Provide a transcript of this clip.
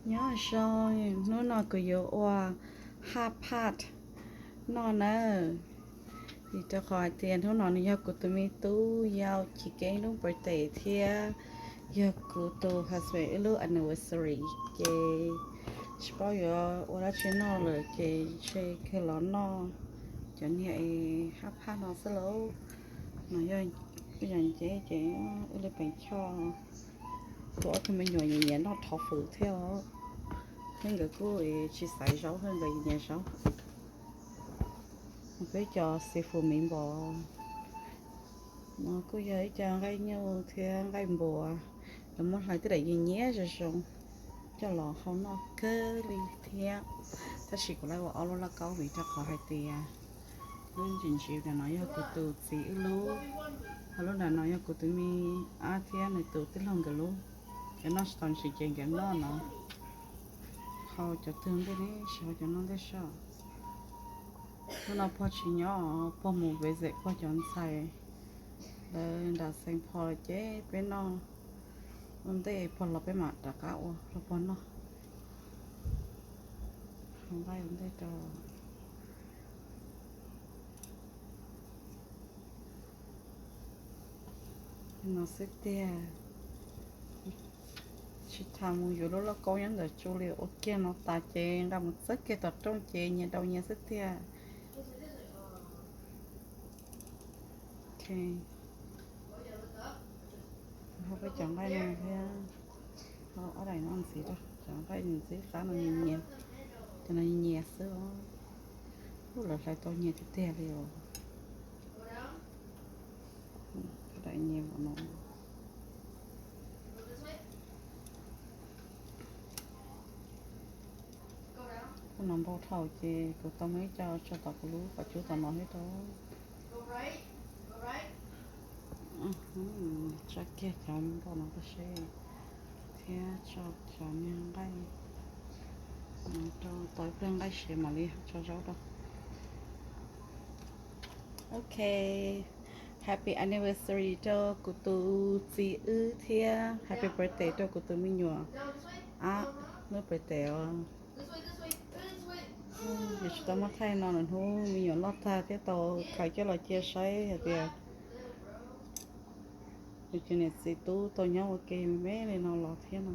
Nyob zoo, hnub no kuv yuav ua hot pot noj nawb. Vim rau qhov hais tias hnub no nws yog kuv tus me tub yau Chiv Keeb lub birthday thiab yog kuv tus husband wb lub anniversary, ces tsis paub yuav ua dab tsi noj lawm ces ntshe kawg los noj cov niag hot pot no xwb lauj. No yog ib yam nceb ces wb li peem choj. Kuv ob tug me nyuam nyiam nyiam noj thov fwm thiab os. Thiab nkawd kuj tsis xaiv zaub, thiab nkawd nyiam zaub. Kuj ib co seafood miv npos. No kuj yog ib co nqaij nyuj thiab nqaij npuas, lawv muab hlais tej daim nyiam nyiam zoo zoo coj los hau noj kawg li thiab. Tab sis kuv laij ua ob lub lauj kaub vim rau qhov hais tias lub ntsis ntsis ntawm no yog kuv tus txiv wb lub, ho lub ntawm no yog kuv tus me ab thiab nws tus tij laug nkawd lub. Nkawd noj tsis tau ntsis ces nkawd noj no, hau cov twg ntej ne, tsis hau cov no ntej soj. Hnub no pog tsis nyob, pog mus visit pog cov ntxhais lawv nram Saint Paul ces peb noj ua ntej, pog los peb mam rov qab ua rau pog noj. Hau nqaij ua ntej rau. No xwb tiag. Tsis tas mus yuav lub lauj kaub nyob ntawm tsu li, ua kiag no tas ces nqa mus txawb kiag tom rooj ces nyias daus nyias xwb tiag. Hau peb cov nqaij no thiab, ob daim no ntxiv rau, cov nqaij ntxiv qab no nyias nyias, cov no nyias xwb. Ub, lawv hlais tau nyias tiag tiag li os. Daim nyias no. Kuv no npau dhau ces kuv tau muab ib co tso tom kuv lub qhov cub tom no thiab rau. Tso kiag cov npau no tau seb, thiab tso cov niag nqaij no rau, tau ib pliag nqaij siav mam li tso zaub rau. Ok, happy anniversary rau kuv tus txiv wb thiab happy birthday rau kuv tus me nyuam ab lub birthday os. Yus tsis tau muab thaij no lawm, hnub me nyuam loj tag thiab tau khaws coj los cia saib hais tias yus cov niam txiv tub tau nyob ua ke me me li no los thiab no.